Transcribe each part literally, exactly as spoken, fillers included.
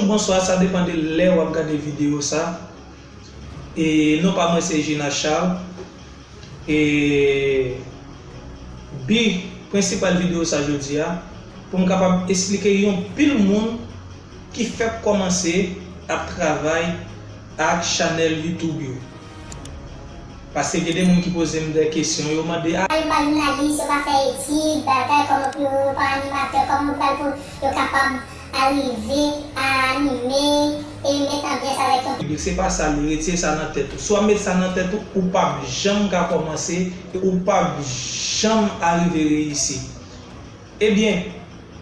Bonswa, sa depann de lè w ap gade videyo sa. E non pa mwen se Gina Charles. E bi prensipal videyo sa jodi a, pou m kapab esplike yon pil moun ki fèk kòmanse ap travay ak chanèl YouTube yo. Paske gen de moun ki poze m de kesyon, yo mande, a, yo pa jounalis, yo pa fè etid, bagay, kòman pou yo, yo pa animatè, kòman yo pral pou yo kapab arive a anime e met anbyans avèk yon piblik. Se pa sa l ye, retire sa nan tèt ou. Si w ap met sa nan tèt ou, ou p ap janm ka kòmanse, ou p ap janm arive reyisi. Ebyen,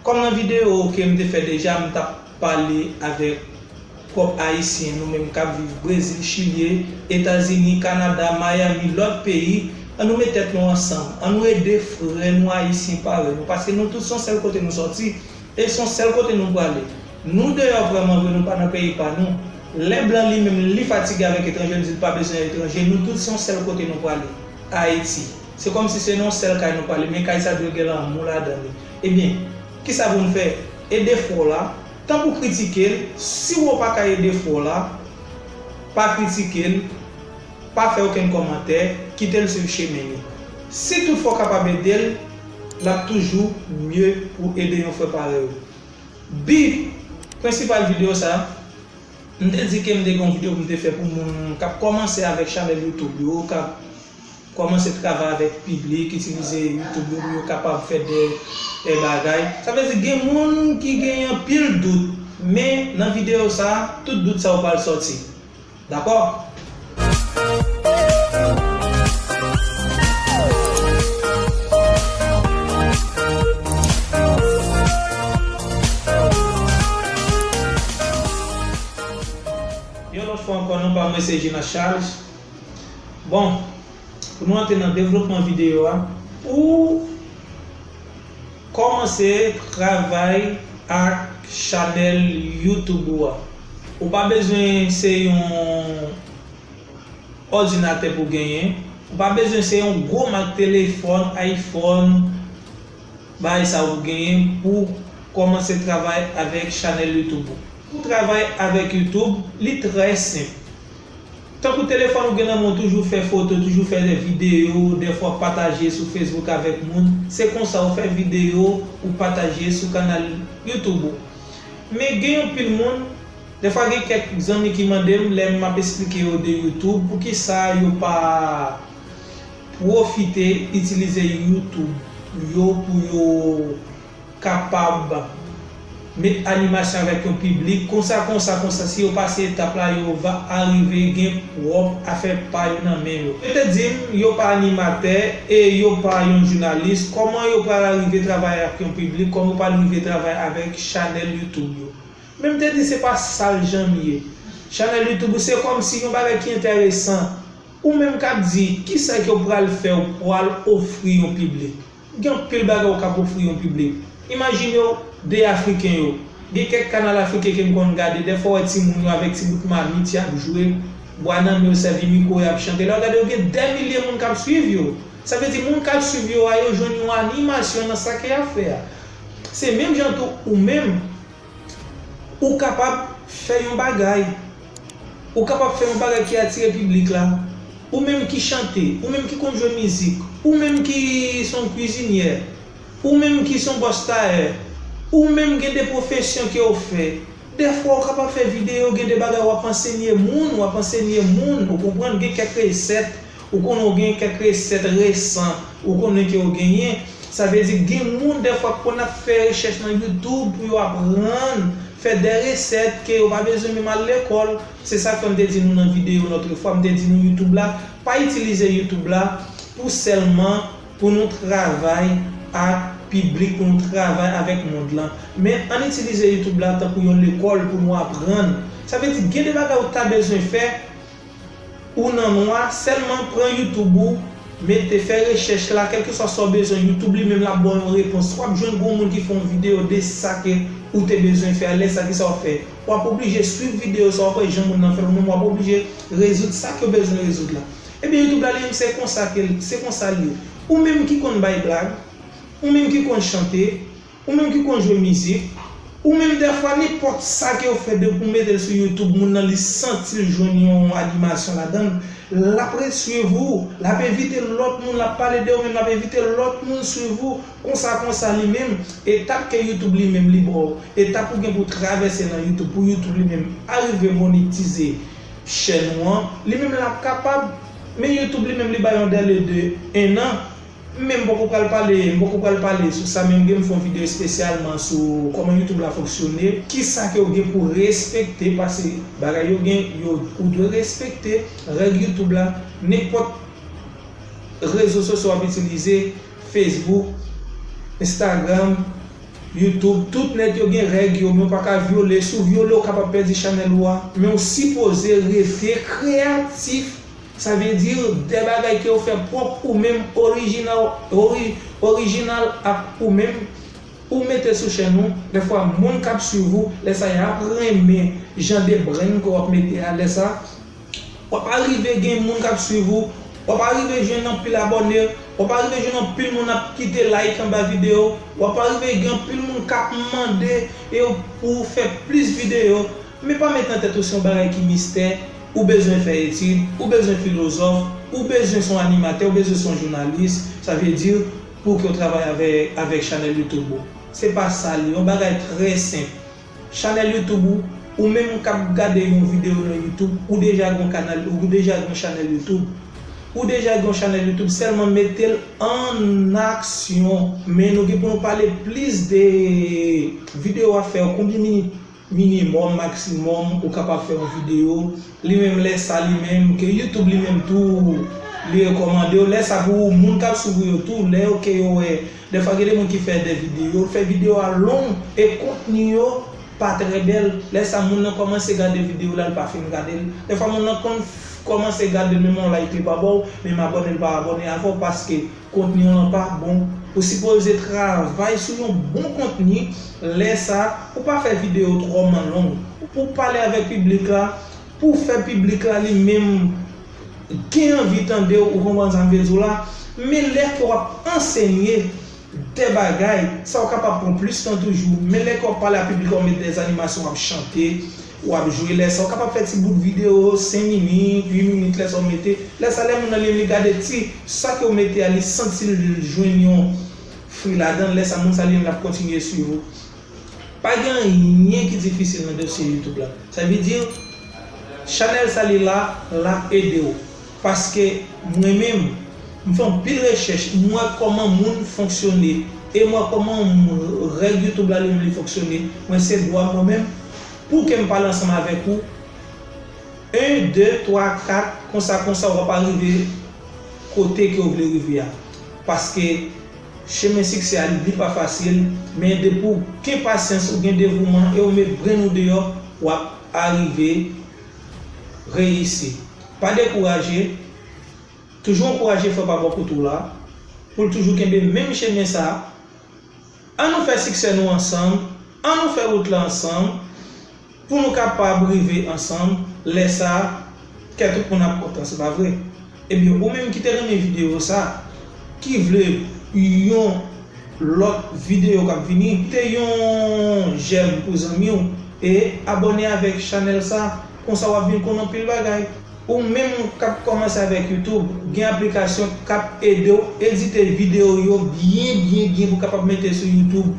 kòm nan videyo ke m te fè deja, m t ap pale avèk pwòp Ayisyen, nou menm k ap viv Brezil, Chili, Etazini, Kanada, Miami, lòt peyi, ann nou met tèt nou ansanm, ann nou ede frè nou Ayisyen parèy nou, paske nou tout se yon sèl kote nou sòti, e se yon sèl kote nou prale. Nou deyò vrèman vre, nou pa nan peyi pa nou. Lè blan li menm, li fatige avèk etranje, li di l pa bezwen etranje, nou tout se yon sèl kote nou prale, Ayiti. Se kòmsi se nan yon sèl kay nou prale, men kay sa dwe gen lanmou ladan li. Ebyen, kisa pou n fè? Ede frè w la, tankou kritike l, si w pa ka ede frè w la, pa kritike l, pa fè okenn kòmantè, kite l swiv chemen li. Si toutfwa w kapab ede l, l ap toujou mye pou ede yon frè parèy ou. Bi prensipal videyo sa, m te di ke m te gen yon videyo pou m te fè pou moun k ap kòmanse avèk chanèl YouTube yo, k ap kòmanse travay avèk piblik, itilize YouTube yo pou yo kapab fè de, de bagay. Sa vle di gen moun ki genyen anpil dout, men nan videyo sa, tout dout sa yo pral sòti. Dakò? Yon lòt fwa ankò, non pa mwen se Gina Charles. Bon, pou nou antre nan devlopman videyo a, pou kòmanse travay ak chanèl YouTube ou a, ou pa bezwen se yon òdinatè pou genyen, ou pa bezwen se yon gwo mak telefòn, iPhone, bagay sa ou genyen pou kòmanse travay avèk chanèl YouTube ou. Pou travay avèk YouTube, li trè senp. Tankou telefòn ou gen nan men w, toujou fè foto, toujou fè de videyo, dèfwa pataje sou Facebook avèk moun. Se konsa ou fè videyo, ou pataje sou kanal YouTube ou. Men gen yon pil moun, dèfwa gen kèk zanmi ki mande m, lè m ap esplike yo de YouTube, poukisa yo pa pwofite itilize YouTube yo pou yo kapab met animasyon avèk yon piblik, konsa, konsa, konsa, si yo pase etap la, yo va arive gen pwòp afè pa yo nan men yo. Yo te di m, yo pa animatè e yo pa yon jounalis, kòman yo pral arive travay ak yon piblik, kòman yo pral rive travay avèk chanèl YouTube yo? Men m te di se pa sa l janm ye. Chanèl YouTube ou se kòmsi yon bagay ki enteresan. Ou menm k ap di, kisa ke w pral fè, w pral ofri yon piblik? Gen anpil bagay ou kab ofri yon piblik. Imajine w, de Afriken yo. Gen kèk kanal afriken ke m konn gade, dèfwa w wè timoun yo avèk ti bout mamit, y ap jwe, bwa nan men yo, sèvi mikwo, y ap chante. Lè w gade, yo gen dè milye moun k ap swiv yo. Sa vle di, moun k ap swiv yo a, yo jwenn yon animasyon nan sa ke y ap fè a. Se menm jan tou, ou menm, ou kapab fè yon bagay. Ou kapab fè yon bagay ki atire piblik la. Ou menm ki chante, ou menm ki konn jwe mizik, ou menm ki se yon kwizinyè, ou menm ki se yon bòs tayè, ou menm gen de pwofesyon ke w fè. Dèfwa ou kapab fè videyo, gen de bagay w ap ansenye moun, w ap ansenye moun, ou konprann, gen kèk resèt, ou konnen w gen kèk resèt resan, ou konnen ke w genyen. Sa vle di gen moun dèfwa k konn ap fè rechèch nan YouTube pou yo aprann fè de resèt ke yo pa bezwen menm al lekòl. Se sa k fè m te di nou nan videyo lòt fwa, m te di nou YouTube la pa itilize YouTube la pou sèlman pou nou travay ak piblik, pou nou travay avèk mond lan. Men ann itilize YouTube la tankou yon lekòl pou nou aprann. Sa vle di gen de bagay ou ta bezwen fè, ou nan nwa, sèlman pran YouTube ou, mete, fè rechèch la, kèlkeswa sa w bezwen, YouTube li menm l ap ba w yon repons. W ap jwenn gon moun ki fè yon videyo de sa ke ou te bezwen fè a, lè sa kisa w ap fè? W ap oblije swiv videyo sa, w ap wè jan moun nan fè l, ou menm w ap oblije rezoud sa ke w bezwen rezoud la. Ebyen YouTube la li menm se konsa ke l, se konsa l ye. Ou menm ki konn bay blag, ou menm ki konn chante, ou menm ki konn jwe mizik, Ou menm dèfwa, nenpòt sa ke w fè, depi w mete l sou YouTube, moun nan li santi l jwenn yon animasyon ladan l, l ap ret swiv ou, l ap envite lòt moun, l ap pale de ou menm, l ap envite lòt moun swiv ou, konsa konsa li menm, etap ke YouTube li menm li ba w, etap ou gen pou travèse nan YouTube, pou YouTube li menm arive monetize chèn ou an, li menm l ap kapab, men YouTube li menm li bay yon dèle de en an, men m poko pral pale, m poko pral pale sou sa, men m gen m fè yon videyo espesyalman sou kòman YouTube la fonksyone, kisa ke w gen pou respekte, paske bagay yo gen, yo, ou dwe respekte règ YouTube la, nenpòt rezo sosyo w ap itilize, Facebook, Instagram, YouTube, tout nèt yo gen règ yo, men w pa ka vyole. Si w vyole, w kapab pèdi chanèl ou a. Men w sipoze rete kreyatif. Sa vle di, de bagay ke w fè pwòp ou menm, orijinal, ori-, orijinal ak ou menm, ou mete sou chèn ou. Dèfwa, moun k ap swiv ou, lè sa y ap renmen jan de brenn ke w ap mete a. Lè sa, w ap arive gen moun k ap swiv ou, w ap arive jwenn anpil abòne, w ap arive jwenn anpil moun ap kite like anba videyo, w ap arive gen anpil moun k ap mande e pou w fè plis videyo. Men pa met nan tèt ou se yon bagay ki mistè, ou bezwen fè etid, ou bezwen filozòf, ou bezwen se yon animatè, ou bezwen se yon jounalis, sa vle di pou ke w travay avè, avèk chanèl YouTube ou. Se pa sa l ye, yon bagay trè senp. Chanèl YouTube ou, ou menm k ap gade yon videyo nan YouTube, ou deja gen yon kanal, ou deja gen yon chanèl YouTube. Ou deja gen yon chanèl YouTube, sèlman mete l an aksyon. Men nou gen pou nou pale plis de videyo w ap fè yo, konbyen minit minimòm, maksimòm, ou kapab fè yon videyo. Li menm lè sa, li menm, ke YouTube li menm tou, li rekòmande w. Lè sa pou moun k ap swiv ou yo tou, lè yo ke yo wè, dèfwa gen de moun ki fè de videyo, fè videyo a long e kontni yo pa trè bèl. Lè sa moun nan kòmanse gade videyo la, l pa fin gade l. Dèfwa moun nan konn f-, kòmanse gade l, menm yon like li pa ba w, menm abòne l pa abòne avè w, paske kontni w lan pa bon. Ou sipoze travay sou yon bon kontni, lè sa, pou pa fè videyo twòman long. Pou pale avèk piblik la, pou fè piblik la li menm gen anvi tande w, ou konprann sa m vle di w la. Men lè ke w ap ansenye de bagay, sa w kapab pran plis tan toujou. Men lè ke w ap pale a piblik la, w met de animasyon, w ap chante, w ap jwe, lè sa w kapab fè ti bout videyo senk minit, uit minit, lè sa w mete. Lè sa lè moun nan li, li gade ti sa ke w mete a, li santi l jwenn yon fwi ladan l, lè sa moun sa li menm l ap kontinye swiv ou. Pa gen anyen ki difisil nan dosye YouTube la. Sa vle di, chanèl sa li la, l ap ede w. Paske mwen menm, m fè anpil rechèch, m wè kòman moun fonksyone, e m wè kòman m-, règ YouTube la li menm li fonksyone. Mwen se dwa mwen menm, pou ke m pale ansanm avèk ou, en, de, twa, kat, konsa, konsa, w ap arive kote ke w vle rive a. Paske chemen siksè a, li pa fasil, men depi w gen pasyans, ou gen devouman, e w met brenn ou deyò, w ap arive reyisi. Pa dekouraje, toujou ankouraje frè pa bò kote w la, pou l toujou kenbe menm chemen sa a. An nou fè siksè nou ansanm, an nou fè wout la ansanm, pou nou kapab rive ansanm, lè sa a, kè tout moun ap kontan, se pa vre? Ebyen, ou menm ki te renmen videyo sa, ki vle yon lòt videyo k ap vini, kite yon jèm pou zanmi w e abòne avèk chanèl sa, konsa w ap vin konn anpil bagay. Ou menm k ap kòmanse avèk YouTube, gen aplikasyon k ap ede w edite videyo yo byen, byen, byen pou w kapab mete sou YouTube.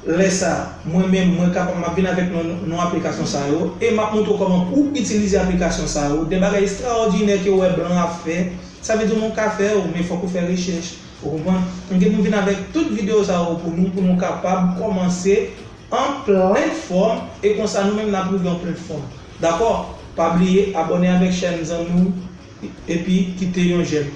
Lè sa, mwen menm, mwen kapab, m ap vin avèk non, non aplikasyon sa yo, e m ap montre w kòman pou w itilize aplikasyon sa yo. De bagay estrawòdinè ke w wè blan ap fè, sa vle di w menm w ka fè yo, men fòk ou fè rechèch. Ou konprann? M gen pou m vin avèk tout videyo sa yo pou nou, pou nou kapab kòmanse an plen fòm, e konsa nou menm n ap rive an plen fòm. Dakò? Pa bliye abòne avèk chèn zanmi w, epi kite yon jèm.